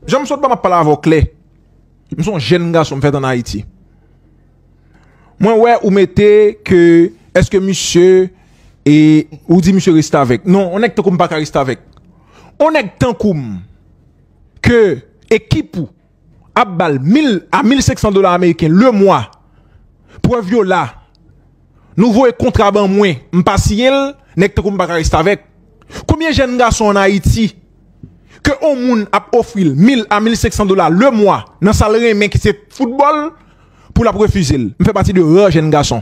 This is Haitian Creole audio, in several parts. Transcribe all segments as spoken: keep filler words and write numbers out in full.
Jan m sot ba m ap pale avè w klè. M se yon jèn gason, m fèt ann Ayiti. Mwen wè ou mete ke, èske misye, e ou di misye restavèk. Non, yon nèg tankou m pa ka restavèk. Yon nèg tankou m ke ekip ou ap ba l mil a mil senk san dola ameriken le mwa prèv yo la. Nou voye kontra ban mwen, m pa siyen l, nèg tankou m pa ka restavèk. Konbyen jèn gason ann Ayiti ke yon moun ap ofri l mil a mil senk san dola le mwa nan sa l renmen ki se foutbòl pou l ap refize l? M fè pati de rare jèn gason.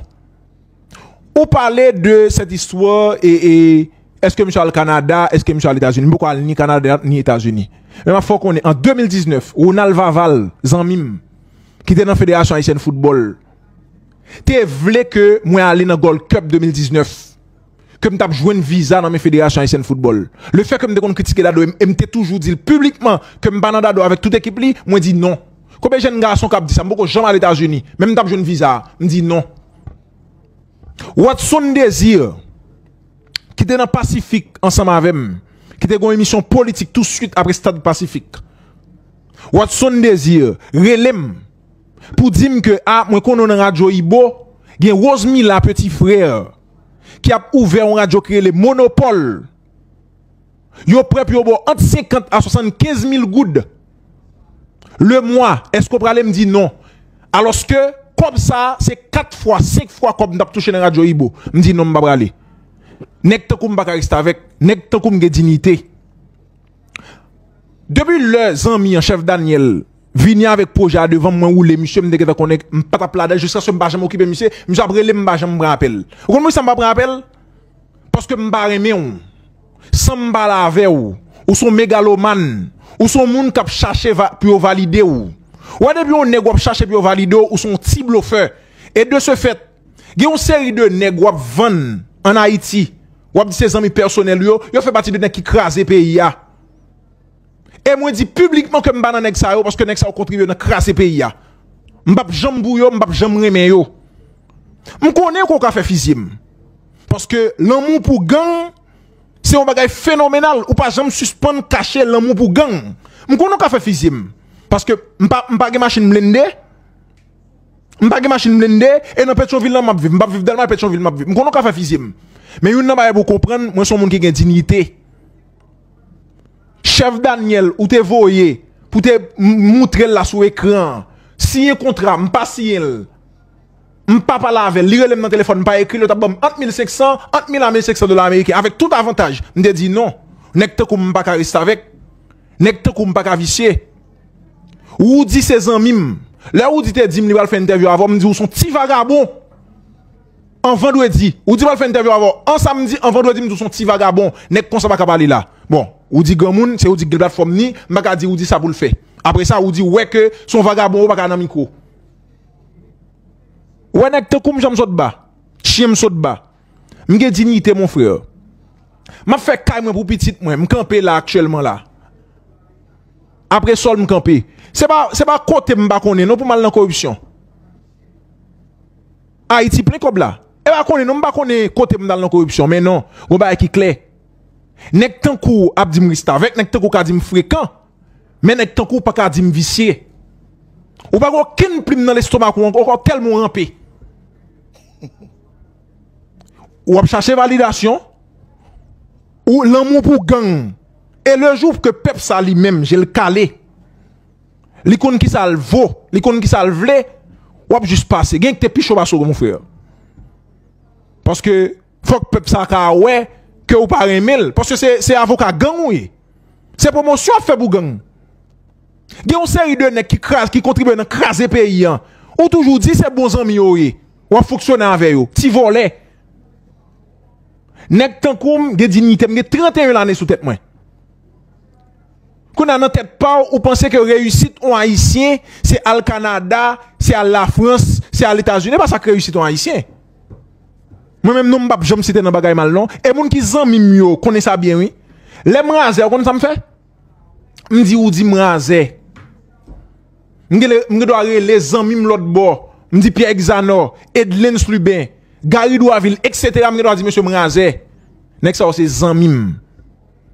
Ou pale de cette histoire e, e èske misye al Kanada, èske misye al Etazini? M poko al ni Kanada ni Etazini. Men m ap fè w konnen an de mil diznèf, Ronald Vaval, zanmi m, ki te nan Federasyon Ayisyèn Foutbòl, te vle ke mwen ale nan Gold Cup de mil diznèf, ke m t ap jwenn viza nan men Federasyon Ayisyèn Foutbòl. Lefètke m te konn kritike Dado e m, e m te toujou di l piblikman ke m pa nan Dado avèk tout ekip li, mwen di non. Konbyen jèn gason k ap di sa? M poko janm al Etazini, men m t ap jwenn viza a. M di non. Watson Désir, ki te nan Pasifik ansanm avè m, ki te gen yon emisyon politik touswit apre Stad Pasifik. Watson Désir rele m pou di m ke, a, mwen konnen w nan radyo Ibo, gen Rosemila Petit Frère ki ap ouvè yon radyo ki rele Monopòl. Yo prè pou yo ba w ant senkant a swasannkenz mil goud le mwa. Èske w prale? M di non. Alòske kòb sa a, se kat fwa, senk fwa kòb m t ap touche nan radyo Ibo. M di non, m pa prale. Nèg tankou m pa ka restavèk. Nèg tankou m gen diyite. Depi lè zanmi an, Chèf Daniel, vini avèk pwojè a devan m, mwen woule misye, m te gentan konnen m pa t ap ladan l jiskaske m pa janm okipe misye. Misye ap rele m, m pa janm pran apèl. Ou konn poukisa m pa pran apèl? Paske m pa renmen w. San m pale avè w, ou se yon megalomàn. Ou se yon moun k ap chache va, pou yo valide w. Ou wè, depi yon nèg w ap chache pou yo valide w, ou se yon ti blofè. E de ce fait, gen yon seri de nèg w ap vann ann Ayiti, w ap di se zanmi pèsonèl ou yo, yo fè pati de nèg ki kraze peyi a. E mwen di piblikman ke m pa nan nèg sa yo, paske nèg sa yo kontribye nan kraze peyi a. M p ap janm pou yo, m p ap janm renmen yo. M konnen ke w ka fè fizye m. Paske lanmou pou gang, se yon bagay fenomenal. Ou pa janm sispann kache lanmou pou gang. M konnen w ka fè fizye m. Paske m pa, m pa gen machin blende. M pa gen machin blende, e nan Petyonvil lan m ap viv. M p ap viv Dèlma, Petyonvil m ap viv. M konnen w ka fè fizye m. Men youn nan bagay pou w konprann, mwen se yon moun ki gen diyite. Chèf Daniel, ou te voye pou te m-, moutre l la sou ekran an. Siyen kontra, m pa siyen l. M pa pale avè l. Li rele m nan telefòn, m pa ekri l, yo t ap ban m ant mil senk san, ant mil a mil senk san dola ameriken, avèk tout avantaj. M te di non. Nèg tankou m, m pa ka restavèk. Nèg tankou m pa ka visye. Woody se zanmi m. Lè Woody te di m li pral fè entèvyou avè w, m di ou se yon ti vagabon. An vandredi, Woody pral fè entèvyou avè w. An samdi, an vandredi, m di ou se yon ti vagabon. Nèg konsa pa ka pale la. Bon, Woody granmoun, se Woody ki gen platfòm ni, m pa ka di Woody sa pou l fè. Apre sa, Woody wè ke se yon vagabon, ou pa ka nan mikwo. Ou wè nèg tankou m jan m sot ba. Chen m sot ba. M gen diyite, mon frè. M ap fè kay mwen pou pitit mwen. M kanpe la aktyèlman la. Apre sòl m kanpe. Se pa, se pa kote m pa konnen non pou m al nan koripsyon. Ayiti plen kòb la. E pa konnen non, m pa konnen kote m t al nan koripsyon. Men non, gon bagay ki klè. Nèg tankou w ap di m restavèk, nèg tankou w ka di m frekan. Men nèg tankou w pa ka di m visye. Ou pa gen okenn plim nan lestomak ou ankò, tèlman w ranpe. W ap chache validasyon, ou lanmou pou gang. E le jou ke pèp sa li menm, je l kale, li konn kisa l vo, li konn kisa l vle, w ap jis pase. Gen ki te pi cho pase w, mon frè. Paske fòk pèp sa ka wè ke w pa renmen l. Paske se, se avoka gang ou ye. Se pwomosyon w ap fè pou gang. Gen yon seri de nèg ki kraz, ki kontribye nan kraze peyi an. Ou toujou di se bon zanmi yo ye. W ap fonksyone avè yo. Ti vòlè. Nèg tankou m gen diyite, m gen trannteyen lane sou tèt mwen. Kounye a nan tèt pa w, ou panse ke reyisit yon Ayisyen, se al Kanada, se al Lafrans, se al Etazini. E pa sa k reyisit yon Ayisyen. Mwen menm non m p ap janm site nan bagay mal non. E moun ki zanmi m yo konnen sa byen wi. Lè m razè, ou konn sa m fè? M di ou di m razè. M gen, m gen dwa rele zanmi m lòt bò. M di Pierre Exanor, Edlens Lubin, Gary Doiville, etsetera. M gen dwa di mesye m razè. Nèg sa yo se zanmi m.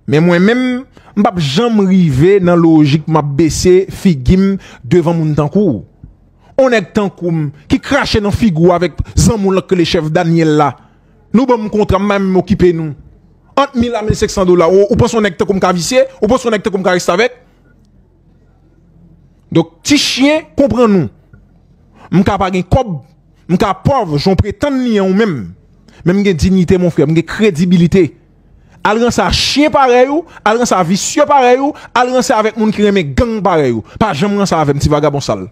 Men mwen menm, M p ap janm rive nan lojik m ap bese figi m devan moun tankou w. On nèg tankou m ki krache nan figi w avèk zanmi w lan k rele chèf Daniel la. Nou ban m kontra, m pa menm okipe nou. Ant mil a mil senk san dola, ou, ou panse on nèg tankou m ka visye? Ou panse on nèg tankou m ka restavèk? Donk, ti chyen, konprann nou. M ka pa gen kòb, m ka pòv, jan w pretann li an ou menm. Men m gen diyite, mon frè, m gen kredibilite. Al ranse a chyen parèy ou, al ranse a visye parèy ou, al ranse avèk moun ki renmen gang parèy ou. Pa janm ranse avè m, ti vagabon sal.